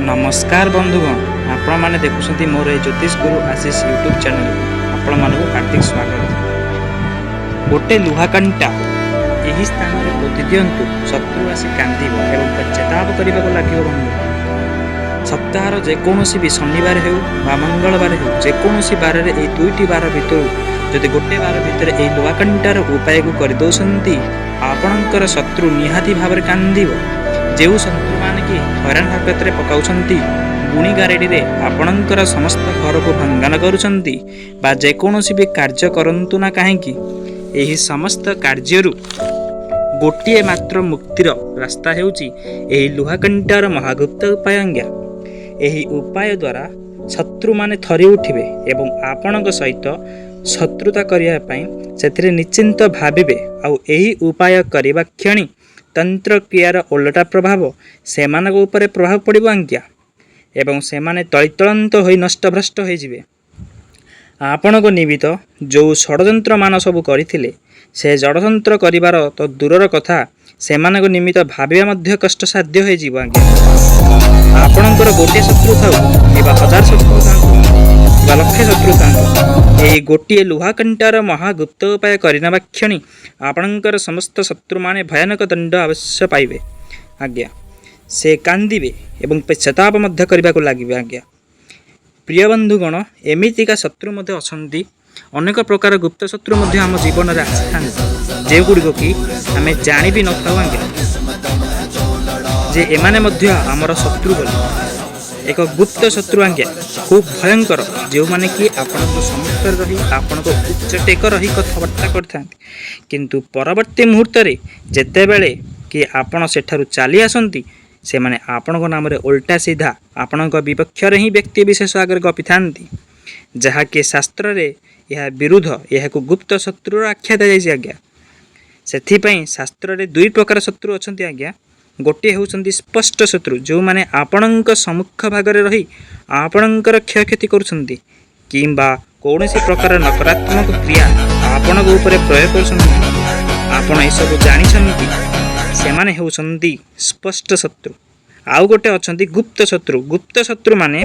ନମସ୍କାର ବନ୍ଧୁଗଣ, ଆପଣମାନେ ଦେଖୁଛନ୍ତି ମୋର ଏହି ଜ୍ୟୋତିଷ ଗୁରୁ ଆଶିଷ ୟୁଟ୍ୟୁବ୍ ଚ୍ୟାନେଲ। ଆପଣମାନଙ୍କୁ ହାର୍ଦ୍ଦିକ ସ୍ୱାଗତ। ଗୋଟେ ଲୁହା କଣ୍ଟା ଏହି ସ୍ଥାନରେ ପୋତି ଦିଅନ୍ତୁ, ଶତ୍ରୁ ଆସି କାନ୍ଦିବ ଏବଂ ପଶ୍ଚାତାପ କରିବାକୁ ଲାଗିବ। ବନ୍ଧୁ, ସପ୍ତାହର ଯେକୌଣସି ବି ଶନିବାର ହେଉ ବା ମଙ୍ଗଳବାର ହେଉ, ଯେକୌଣସି ବାରରେ, ଏଇ ଦୁଇଟି ବାର ଭିତରୁ ଯଦି ଗୋଟେ ବାର ଭିତରେ ଏହି ଲୁହା କଣ୍ଟାର ଉପାୟକୁ କରିଦେଉଛନ୍ତି, ଆପଣଙ୍କର ଶତ୍ରୁ ନିହାତି ଭାବରେ କାନ୍ଦିବ। ଯେଉଁ ଶତ୍ରୁମାନେ କି ହଇରାଣ ହରକତରେ ପକାଉଛନ୍ତି, ଗୁଣି ଗାରେଡ଼ିରେ ଆପଣଙ୍କର ସମସ୍ତ ଘରକୁ ଭଙ୍ଗାନ କରୁଛନ୍ତି ବା ଯେକୌଣସି ବି କାର୍ଯ୍ୟ କରନ୍ତୁ ନା କାହିଁକି, ଏହି ସମସ୍ତ କାର୍ଯ୍ୟରୁ ଗୋଟିଏ ମାତ୍ର ମୁକ୍ତିର ରାସ୍ତା ହେଉଛି ଏହି ଲୁହାକଣ୍ଟାର ମହାଗୁପ୍ତ ଉପାୟ ଆଜ୍ଞା। ଏହି ଉପାୟ ଦ୍ୱାରା ଶତ୍ରୁମାନେ ଥରି ଉଠିବେ ଏବଂ ଆପଣଙ୍କ ସହିତ ଶତ୍ରୁତା କରିବା ପାଇଁ ସେଥିରେ ନିଶ୍ଚିନ୍ତ ଭାବିବେ। ଆଉ ଏହି ଉପାୟ କରିବା କ୍ଷଣି ତନ୍ତ୍ରକ୍ରିୟାର ଓଲଟା ପ୍ରଭାବ ସେମାନଙ୍କ ଉପରେ ପ୍ରଭାବ ପଡ଼ିବ ଆଜ୍ଞା, ଏବଂ ସେମାନେ ତଳିତଳାନ୍ତ ହୋଇ ନଷ୍ଟଭ୍ରଷ୍ଟ ହୋଇଯିବେ। ଆପଣଙ୍କ ନିମିତ୍ତ ଯେଉଁ ଷଡ଼ଯନ୍ତ୍ରମାନ ସବୁ କରିଥିଲେ, ସେ ଷଡ଼ଯନ୍ତ୍ର କରିବାର ତ ଦୂରର କଥା, ସେମାନଙ୍କ ନିମିତ୍ତ ଭାବିବା ମଧ୍ୟ କଷ୍ଟସାଧ୍ୟ ହୋଇଯିବ ଆଜ୍ଞା। ଆପଣଙ୍କର ଗୋଟିଏ ଶତ୍ରୁ ଥାଉ କିମ୍ବା ହଜାର ଶତ୍ରୁ ଥାନ୍ତୁ ବା ଲକ୍ଷେ ଶତ୍ରୁ ଥାନ୍ତୁ, ଏହି ଗୋଟିଏ ଲୁହା କଣ୍ଟାର ମହାଗୁପ୍ତ ଉପାୟ କରିନେବା କ୍ଷଣି ଆପଣଙ୍କର ସମସ୍ତ ଶତ୍ରୁମାନେ ଭୟାନକ ଦଣ୍ଡ ଅବଶ୍ୟ ପାଇବେ ଆଜ୍ଞା। ସେ କାନ୍ଦିବେ ଏବଂ ପଶ୍ଚାତାପ ମଧ୍ୟ କରିବାକୁ ଲାଗିବେ ଆଜ୍ଞା। ପ୍ରିୟ ବନ୍ଧୁଗଣ, ଏମିତିକା ଶତ୍ରୁ ମଧ୍ୟ ଅଛନ୍ତି। ଅନେକ ପ୍ରକାର ଗୁପ୍ତ ଶତ୍ରୁ ମଧ୍ୟ ଆମ ଜୀବନରେ ଆସିଥାନ୍ତି, ଯେଉଁଗୁଡ଼ିକ କି ଆମେ ଜାଣି ବି ନଥାଉ ଆଜ୍ଞା ଯେ ଏମାନେ ମଧ୍ୟ ଆମର ଶତ୍ରୁ ବୋଲି। ଏକ ଗୁପ୍ତ ଶତ୍ରୁ ଆଜ୍ଞା ଖୁବ୍ ଭୟଙ୍କର, ଯେଉଁମାନେ କି ଆପଣଙ୍କ ସମ୍ମୁଖରେ ରହି ଆପଣଙ୍କ ଉଚ୍ଚ ଟେକ ରହି କଥାବାର୍ତ୍ତା କରିଥାନ୍ତି, କିନ୍ତୁ ପରବର୍ତ୍ତୀ ମୁହୂର୍ତ୍ତରେ ଯେତେବେଳେ କି ଆପଣ ସେଠାରୁ ଚାଲି ଆସନ୍ତି, ସେମାନେ ଆପଣଙ୍କ ନାମରେ ଓଲଟା ସିଧା ଆପଣଙ୍କ ବିପକ୍ଷରେ ହିଁ ବ୍ୟକ୍ତି ବିଶେଷ ଆଗରେ ଗପିଥାନ୍ତି, ଯାହାକି ଶାସ୍ତ୍ରରେ ଏହା ବିରୁଦ୍ଧ, ଏହାକୁ ଗୁପ୍ତ ଶତ୍ରୁର ଆଖ୍ୟା ଦିଆଯାଇଛି ଆଜ୍ଞା। ସେଥିପାଇଁ ଶାସ୍ତ୍ରରେ ଦୁଇ ପ୍ରକାର ଶତ୍ରୁ ଅଛନ୍ତି ଆଜ୍ଞା। ଗୋଟିଏ ହେଉଛନ୍ତି ସ୍ପଷ୍ଟ ଶତ୍ରୁ, ଯେଉଁମାନେ ଆପଣଙ୍କ ସମ୍ମୁଖ ଭାଗରେ ରହି ଆପଣଙ୍କର କ୍ଷୟକ୍ଷତି କରୁଛନ୍ତି କିମ୍ବା କୌଣସି ପ୍ରକାର ନକାରାତ୍ମକ କ୍ରିୟା ଆପଣଙ୍କ ଉପରେ ପ୍ରୟୋଗ କରୁଛନ୍ତି, ଆପଣ ଏସବୁ ଜାଣିଛନ୍ତି, ସେମାନେ ହେଉଛନ୍ତି ସ୍ପଷ୍ଟ ଶତ୍ରୁ। ଆଉ ଗୋଟେ ଅଛନ୍ତି ଗୁପ୍ତ ଶତ୍ରୁ। ଗୁପ୍ତ ଶତ୍ରୁମାନେ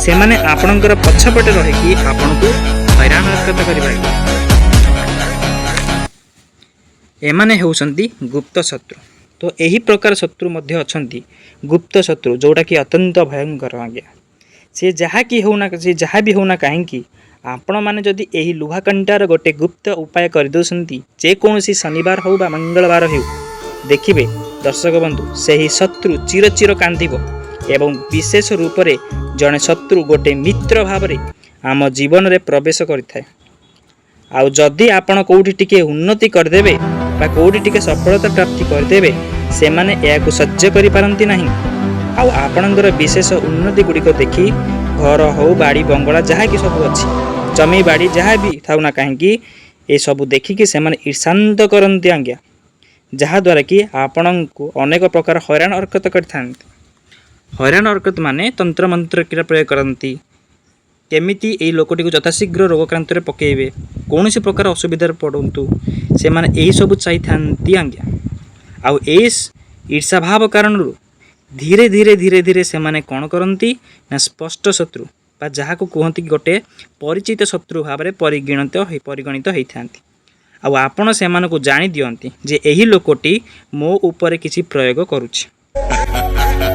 ସେମାନେ ଆପଣଙ୍କର ପଛପଟେ ରହିକି ଆପଣଙ୍କୁ ହଇରାଣ ହରକତ କରିବେ। ଏମାନେ ହେଉଛନ୍ତି ଗୁପ୍ତ ଶତ୍ରୁ। ତ ଏହି ପ୍ରକାର ଶତ୍ରୁ ମଧ୍ୟ ଅଛନ୍ତି ଗୁପ୍ତ ଶତ୍ରୁ, ଯେଉଁଟାକି ଅତ୍ୟନ୍ତ ଭୟଙ୍କର ଆଜ୍ଞା। ସେ ଯାହା ବି ହେଉନା କାହିଁକି, ଆପଣମାନେ ଯଦି ଏହି ଲୁହା କଣ୍ଟାର ଗୋଟେ ଗୁପ୍ତ ଉପାୟ କରିଦେଉଛନ୍ତି, ଯେକୌଣସି ଶନିବାର ହେଉ ବା ମଙ୍ଗଳବାର ହେଉ, ଦେଖିବେ ଦର୍ଶକ ବନ୍ଧୁ, ସେହି ଶତ୍ରୁ ଚିର ଚିର କାନ୍ଦିବ। ଏବଂ ବିଶେଷ ରୂପରେ ଜଣେ ଶତ୍ରୁ ଗୋଟେ ମିତ୍ର ଭାବରେ ଆମ ଜୀବନରେ ପ୍ରବେଶ କରିଥାଏ। ଆଉ ଯଦି ଆପଣ କେଉଁଠି ଟିକେ ଉନ୍ନତି କରିଦେବେ ବା କେଉଁଠି ଟିକେ ସଫଳତା ପ୍ରାପ୍ତି କରିଦେବେ, ସେମାନେ ଏହାକୁ ସହ୍ୟ କରିପାରନ୍ତି ନାହିଁ। ଆଉ ଆପଣଙ୍କର ବିଶେଷ ଉନ୍ନତି ଗୁଡ଼ିକ ଦେଖି, ଘର ହେଉ, ବାଡ଼ି ବଙ୍ଗଳା ଯାହାକି ସବୁ ଅଛି, ଜମି ବାଡ଼ି ଯାହା ବି ଥାଉ ନା କାହିଁକି, ଏସବୁ ଦେଖିକି ସେମାନେ ଈର୍ଷାନ୍ତ କରନ୍ତି ଆଜ୍ଞା, ଯାହାଦ୍ୱାରା କି ଆପଣଙ୍କୁ ଅନେକ ପ୍ରକାର ହଇରାଣ ହରକତ କରିଥାନ୍ତି। ହଇରାଣ ହରକତ ମାନେ ତନ୍ତ୍ରମନ୍ତ୍ର କ୍ରିୟା ପ୍ରୟୋଗ କରନ୍ତି, କେମିତି ଏଇ ଲୋକଟିକୁ ଯଥାଶୀଘ୍ର ରୋଗକ୍ରାନ୍ତରେ ପକାଇବେ, କୌଣସି ପ୍ରକାର ଅସୁବିଧାରେ ପଡ଼ନ୍ତୁ, ସେମାନେ ଏହିସବୁ ଚାହିଁଥାନ୍ତି ଆଜ୍ଞା। ଆଉ ଏଇ ଈର୍ଷାଭାବ କାରଣରୁ ଧୀରେ ଧୀରେ ଧୀରେ ଧୀରେ ସେମାନେ କ'ଣ କରନ୍ତି ନା ସ୍ପଷ୍ଟ ଶତ୍ରୁ ବା ଯାହାକୁ କୁହନ୍ତି କି ଗୋଟେ ପରିଚିତ ଶତ୍ରୁ ଭାବରେ ପରିଗଣିତ ହେଇଥାନ୍ତି। ଆଉ ଆପଣ ସେମାନଙ୍କୁ ଜାଣି ଦିଅନ୍ତି ଯେ ଏହି ଲୋକଟି ମୋ ଉପରେ କିଛି ପ୍ରୟୋଗ କରୁଛି,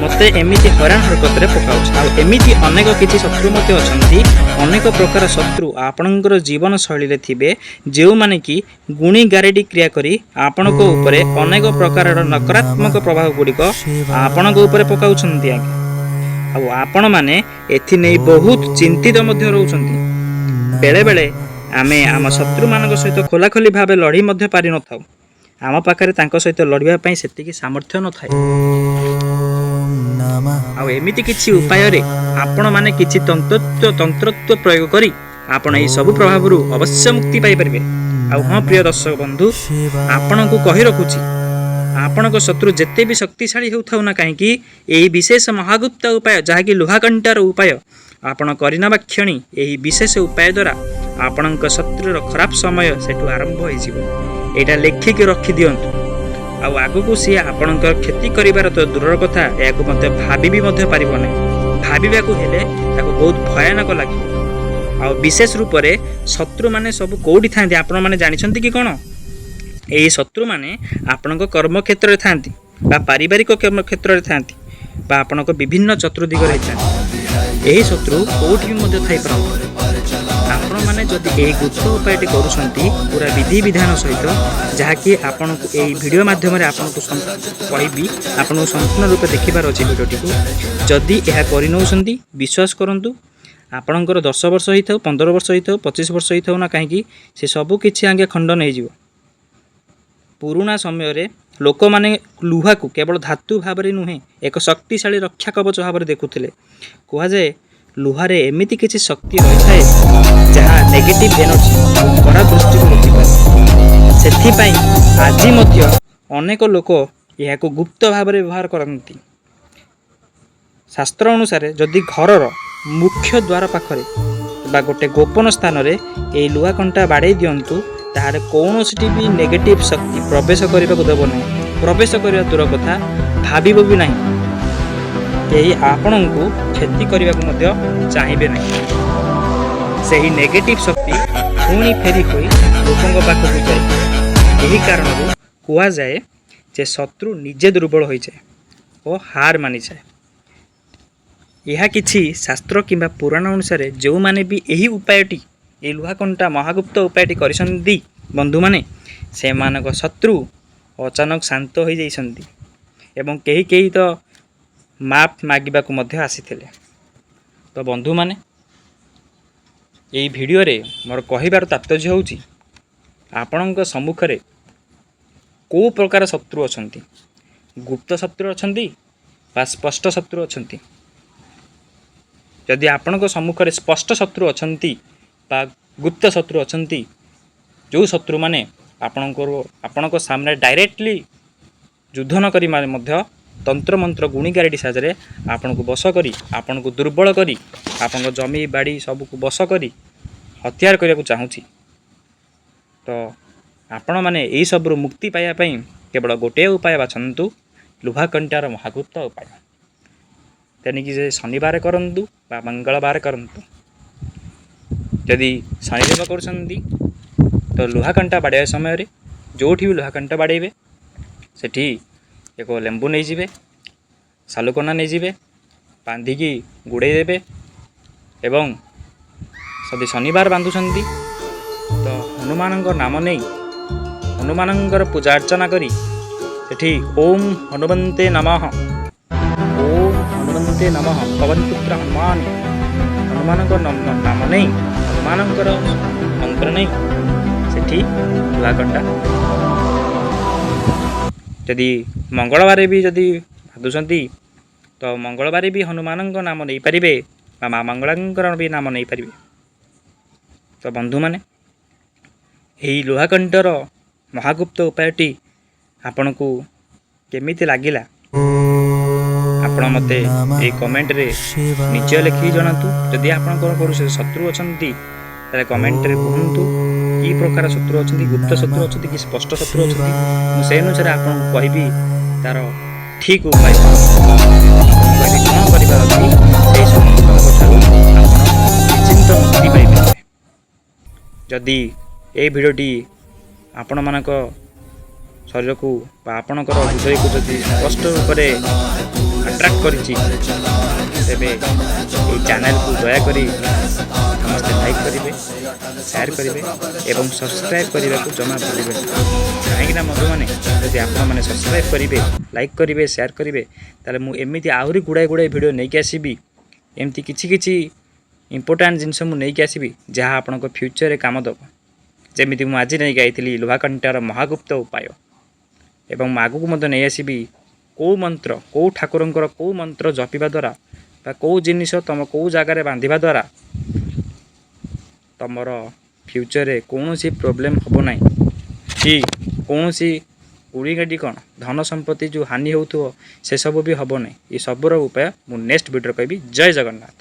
ମୋତେ ଏମିତି ହଇରାଣ ହରକତରେ ପକାଉଛି। ଆଉ ଏମିତି ଅନେକ କିଛି ଶତ୍ରୁ ମଧ୍ୟ ଅଛନ୍ତି। ଅନେକ ପ୍ରକାର ଶତ୍ରୁ ଆପଣଙ୍କର ଜୀବନଶୈଳୀରେ ଥିବେ, ଯେଉଁମାନେ କି ଗୁଣି ଗାରେଡ଼ି କ୍ରିୟା କରି ଆପଣଙ୍କ ଉପରେ ଅନେକ ପ୍ରକାରର ନକାରାତ୍ମକ ପ୍ରଭାବ ଗୁଡ଼ିକ ଆପଣଙ୍କ ଉପରେ ପକାଉଛନ୍ତି ଆଜ୍ଞା। ଆଉ ଆପଣମାନେ ଏଥିନେଇ ବହୁତ ଚିନ୍ତିତ ମଧ୍ୟ ରହୁଛନ୍ତି। ବେଳେବେଳେ ଆମେ ଆମ ଶତ୍ରୁମାନଙ୍କ ସହିତ ଖୋଲାଖୋଲି ଭାବେ ଲଢ଼ି ମଧ୍ୟ ପାରିନଥାଉ। ଆମ ପାଖରେ ତାଙ୍କ ସହିତ ଲଢ଼ିବା ପାଇଁ ସେତିକି ସାମର୍ଥ୍ୟ ନଥାଏ। ଆଉ ଏମିତି କିଛି ଉପାୟରେ ଆପଣମାନେ କିଛି ତନ୍ତ୍ରତ୍ୱ ପ୍ରୟୋଗ କରି ଆପଣ ଏହି ସବୁ ପ୍ରଭାବରୁ ଅବଶ୍ୟ ମୁକ୍ତି ପାଇପାରିବେ। ଆଉ ହଁ ପ୍ରିୟ ଦର୍ଶକ ବନ୍ଧୁ, ଆପଣଙ୍କୁ କହି ରଖୁଛି, ଆପଣଙ୍କ ଶତ୍ରୁ ଯେତେ ବି ଶକ୍ତିଶାଳୀ ହେଉଥାଉ ନା କାହିଁକି, ଏହି ବିଶେଷ ମହାଗୁପ୍ତ ଉପାୟ, ଯାହାକି ଲୁହା କଣ୍ଟାର ଉପାୟ, ଆପଣ କରିନେବା କ୍ଷଣି ଏହି ବିଶେଷ ଉପାୟ ଦ୍ୱାରା ଆପଣଙ୍କ ଶତ୍ରୁର ଖରାପ ସମୟ ସେଠୁ ଆରମ୍ଭ ହୋଇଯିବ। ଏଇଟା ଲେଖିକି ରଖିଦିଅନ୍ତୁ। ଆଉ ଆଗକୁ ସିଏ ଆପଣଙ୍କର କ୍ଷତି କରିବାର ତ ଦୂରର କଥା, ଏହାକୁ ମଧ୍ୟ ଭାବି ବି ମଧ୍ୟ ପାରିବ ନାହିଁ। ଭାବିବାକୁ ହେଲେ ତାକୁ ବହୁତ ଭୟାନକ ଲାଗିବ। ଆଉ ବିଶେଷ ରୂପରେ ଶତ୍ରୁମାନେ ସବୁ କେଉଁଠି ଥାଆନ୍ତି ଆପଣମାନେ ଜାଣିଛନ୍ତି କି କ'ଣ? ଏହି ଶତ୍ରୁମାନେ ଆପଣଙ୍କ କର୍ମକ୍ଷେତ୍ରରେ ଥାଆନ୍ତି ବା ପାରିବାରିକ କ୍ଷେତ୍ରରେ ଥାଆନ୍ତି ବା ଆପଣଙ୍କ ବିଭିନ୍ନ ଚତୁର୍ଦିଗରେ ହେଇଥାନ୍ତି। ଏହି ଶତ୍ରୁ କେଉଁଠି ବି ମଧ୍ୟ ଥାଇପାରନ୍ତି। ଆପଣମାନେ ଯଦି ଏହି ଗୁପ୍ତ ଉପାୟଟି କରୁଛନ୍ତି ପୁରା ବିଧିବିଧାନ ସହିତ, ଯାହାକି ଆପଣଙ୍କୁ ଏହି ଭିଡ଼ିଓ ମାଧ୍ୟମରେ ଆପଣଙ୍କୁ କହିବି, ଆପଣଙ୍କୁ ସମ୍ପୂର୍ଣ୍ଣ ରୂପେ ଦେଖିବାର ଅଛି ଭିଡ଼ିଓଟିକୁ। ଯଦି ଏହା କରିନେଉଛନ୍ତି, ବିଶ୍ୱାସ କରନ୍ତୁ, ଆପଣଙ୍କର 10 ବର୍ଷ ହେଇଥାଉ, 15 ବର୍ଷ ହେଇଥାଉ, 25 ବର୍ଷ ହେଇଥାଉ ନା କାହିଁକି, ସେ ସବୁ କିଛି ଆଜ୍ଞା ଖଣ୍ଡନ ହେଇଯିବ। ପୁରୁଣା ସମୟରେ ଲୋକମାନେ ଲୁହାକୁ କେବଳ ଧାତୁ ଭାବରେ ନୁହେଁ, ଏକ ଶକ୍ତିଶାଳୀ ରକ୍ଷା କବଚ ଭାବରେ ଦେଖୁଥିଲେ। କୁହାଯାଏ ଲୁହାରେ ଏମିତି କିଛି ଶକ୍ତି ରହିଥାଏ ଯାହା ନେଗେଟିଭ୍ ଏନର୍ଜି, ଖରାପ ଦୃଷ୍ଟିକୁ ରୋକିପାରେ। ସେଥିପାଇଁ ଆଜି ମଧ୍ୟ ଅନେକ ଲୋକ ଏହାକୁ ଗୁପ୍ତ ଭାବରେ ବ୍ୟବହାର କରନ୍ତି। ଶାସ୍ତ୍ର ଅନୁସାରେ ଯଦି ଘରର ମୁଖ୍ୟ ଦ୍ୱାର ପାଖରେ ବା ଗୋଟେ ଗୋପନ ସ୍ଥାନରେ ଏହି ଲୁହା କଣ୍ଟା ବାଡ଼େଇ ଦିଅନ୍ତୁ, ତାହେଲେ କୌଣସିଟି ବି ନେଗେଟିଭ୍ ଶକ୍ତି ପ୍ରବେଶ କରିବାକୁ ଦେବ ନାହିଁ। ପ୍ରବେଶ କରିବା ଦୂର କଥା, ଭାବିବ ବି ନାହିଁ। କେହି ଆପଣଙ୍କୁ କ୍ଷତି କରିବାକୁ ମଧ୍ୟ ଚାହିଁବେ ନାହିଁ। ସେହି ନେଗେଟିଭ୍ ଶକ୍ତି ପୁଣି ଫେରି ହୋଇ ଲୋକଙ୍କ ପାଖକୁ ଯାଏ। ଏହି କାରଣରୁ କୁହାଯାଏ ଯେ ଶତ୍ରୁ ନିଜେ ଦୁର୍ବଳ ହୋଇଯାଏ ଓ ହାର ମାନିଯାଏ। ଏହା କିଛି ଶାସ୍ତ୍ର କିମ୍ବା ପୁରାଣ ଅନୁସାରେ ଯେଉଁମାନେ ବି ଏହି ଉପାୟଟି, ଏହି ଲୁହାକଣ୍ଟା ମହାଗୁପ୍ତ ଉପାୟଟି କରିଛନ୍ତି ବନ୍ଧୁମାନେ, ସେମାନଙ୍କ ଶତ୍ରୁ ଅଚାନକ ଶାନ୍ତ ହୋଇଯାଇଛନ୍ତି ଏବଂ କେହି କେହି ତ ମାଫ ମାଗିବାକୁ ମଧ୍ୟ ଆସିଥିଲେ। ତ ବନ୍ଧୁମାନେ, ଏହି ଭିଡ଼ିଓରେ ମୋର କହିବାର ତାତ୍ପର୍ଯ୍ୟ ହେଉଛି, ଆପଣଙ୍କ ସମ୍ମୁଖରେ କେଉଁ ପ୍ରକାର ଶତ୍ରୁ ଅଛନ୍ତି? ଗୁପ୍ତ ଶତ୍ରୁ ଅଛନ୍ତି ବା ସ୍ପଷ୍ଟ ଶତ୍ରୁ ଅଛନ୍ତି? ଯଦି ଆପଣଙ୍କ ସମ୍ମୁଖରେ ସ୍ପଷ୍ଟ ଶତ୍ରୁ ଅଛନ୍ତି ବା ଗୁପ୍ତ ଶତ୍ରୁ ଅଛନ୍ତି, ଯେଉଁ ଶତ୍ରୁମାନେ ଆପଣଙ୍କ ସାମ୍ନାରେ ଡାଇରେକ୍ଟଲି ଯୁଦ୍ଧ ନ କରି ମଧ୍ୟ ତନ୍ତ୍ରମନ୍ତ୍ର ଗୁଣିଗାରେଡ଼ି ସାହାଯ୍ୟରେ ଆପଣଙ୍କୁ ବଶ କରି, ଆପଣଙ୍କୁ ଦୁର୍ବଳ କରି, ଆପଣଙ୍କ ଜମି ବାଡ଼ି ସବୁକୁ ବଶ କରି ହତିଆର କରିବାକୁ ଚାହୁଁଛି, ତ ଆପଣମାନେ ଏହିସବୁରୁ ମୁକ୍ତି ପାଇବା ପାଇଁ କେବଳ ଗୋଟିଏ ଉପାୟ ବାଛନ୍ତୁ, ଲୁହା କଣ୍ଟାର ମହାଗୁପ୍ତ ଉପାୟ। ତେଣିକି ସେ ଶନିବାର କରନ୍ତୁ ବା ମଙ୍ଗଳବାର କରନ୍ତୁ। ଯଦି ଶନିଦେବ କରୁଛନ୍ତି ତ ଲୁହା କଣ୍ଟା ବାଡ଼େଇବା ସମୟରେ ଯେଉଁଠି ବି ଲୁହା କଣ୍ଟା ବାଡ଼େଇବେ, ସେଠି ଏକ ଲେମ୍ବୁ ନେଇଯିବେ, ସାଲୁକନା ନେଇଯିବେ, ବାନ୍ଧିକି ଗୁଡ଼େଇ ଦେବେ। ଏବଂ ଯଦି ଶନିବାର ବାନ୍ଧୁଛନ୍ତି ତ ହନୁମାନଙ୍କ ନାମ ନେଇ ହନୁମାନଙ୍କର ପୂଜା ଅର୍ଚ୍ଚନା କରି ସେଠି "ଓମ୍ ହନୁମନ୍ତେ ନମଃ, ଓମ୍ ହନୁମନ୍ତେ ନମଃ, ପବନପୁତ୍ର ହନୁମାନ", ହନୁମାନଙ୍କ ନାମ ନେଇ, ହନୁମାନଙ୍କର ମନ୍ତ୍ର ନେଇ ସେଠି ଲୁହା କଣ୍ଟା। ଯଦି ମଙ୍ଗଳବାର ବି ଯଦି ବାନ୍ଧୁଛନ୍ତି ତ ମଙ୍ଗଳବାର ବି ହନୁମାନଙ୍କ ନାମ ନେଇପାରିବେ ବା ମା ମଙ୍ଗଳାଙ୍କର ବି ନାମ ନେଇପାରିବେ। ତ ବନ୍ଧୁମାନେ, ଏହି ଲୁହାକଣ୍ଟର ମହାଗୁପ୍ତ ଉପାୟଟି ଆପଣଙ୍କୁ କେମିତି ଲାଗିଲା, ଆପଣ ମୋତେ ଏଇ କମେଣ୍ଟରେ ନିଶ୍ଚୟ ଲେଖିକି ଜଣାନ୍ତୁ। ଯଦି ଆପଣଙ୍କର କୌଣସି ଶତ୍ରୁ ଅଛନ୍ତି, ତାହେଲେ କମେଣ୍ଟରେ କୁହନ୍ତୁ କି ପ୍ରକାର ଶତ୍ରୁ ଅଛନ୍ତି, ଗୁପ୍ତ ଶତ୍ରୁ ଅଛନ୍ତି କି ସ୍ପଷ୍ଟ ଶତ୍ରୁ ଅଛନ୍ତି। ମୁଁ ସେଇ ଅନୁସାରେ ଆପଣଙ୍କୁ କହିବି ତା'ର ଠିକ୍ ଉପାୟ। ଆପଣଙ୍କୁ କହିବି କ'ଣ କରିବାର ଅଛି, ସେଇ ଶତ୍ରୁଙ୍କ ଠାରୁ ଆପଣ ନିଶ୍ଚିନ୍ତ ମୁକ୍ତି ପାଇପାରିବେ। ଯଦି ଏଇ ଭିଡ଼ିଓଟି ଆପଣମାନଙ୍କ ଶରୀରକୁ ବା ଆପଣଙ୍କର ହୃଦୟକୁ ଯଦି ସ୍ପଷ୍ଟ ରୂପରେ ଆଟ୍ରାକ୍ଟ କରିଛି, ତେବେ ଏହି ଚ୍ୟାନେଲକୁ ଦୟାକରି ସମସ୍ତେ ଲାଇକ୍ କରିବେ, ସେୟାର କରିବେ ଏବଂ ସବସ୍କ୍ରାଇବ୍ କରିବାକୁ ଜମା ଭୁଲିବେନି। କାହିଁକିନା ବନ୍ଧୁମାନେ, ଯଦି ଆପଣମାନେ ସବସ୍କ୍ରାଇବ୍ କରିବେ, ଲାଇକ୍ କରିବେ, ସେୟାର କରିବେ, ତାହେଲେ ମୁଁ ଏମିତି ଆହୁରି ଗୁଡ଼ାଏ ଗୁଡ଼ାଏ ଭିଡ଼ିଓ ନେଇକି ଆସିବି। ଏମିତି କିଛି କିଛି ଇମ୍ପୋର୍ଟାଣ୍ଟ ଜିନିଷ ମୁଁ ନେଇକି ଆସିବି, ଯାହା ଆପଣଙ୍କ ଫ୍ୟୁଚରରେ କାମ ଦେବ। ଯେମିତି ମୁଁ ଆଜି ନେଇକି ଆଇଥିଲି ଲୁହାକଣ୍ଟାର ମହାଗୁପ୍ତ ଉପାୟ ଏବଂ ମୁଁ ଆଗକୁ ମଧ୍ୟ ନେଇ ଆସିବି କେଉଁ ମନ୍ତ୍ର, କେଉଁ ଠାକୁରଙ୍କର କେଉଁ ମନ୍ତ୍ର ଜପିବା ଦ୍ୱାରା ବା କେଉଁ ଜିନିଷ ତୁମ କେଉଁ ଜାଗାରେ ବାନ୍ଧିବା ଦ୍ୱାରା ତୁମର ଫ୍ୟୁଚରରେ କୌଣସି ପ୍ରୋବ୍ଲେମ୍ ହେବ ନାହିଁ କି କୌଣସି ଗୁଣିଗାଡ଼ି କ'ଣ ଧନ ସମ୍ପତ୍ତି ଯେଉଁ ହାନି ହେଉଥିବ, ସେସବୁ ବି ହେବ ନାହିଁ। ଏ ସବୁର ଉପାୟ ମୁଁ ନେକ୍ସଟ ଭିଡ଼ିଓରେ କହିବି। ଜୟ ଜଗନ୍ନାଥ।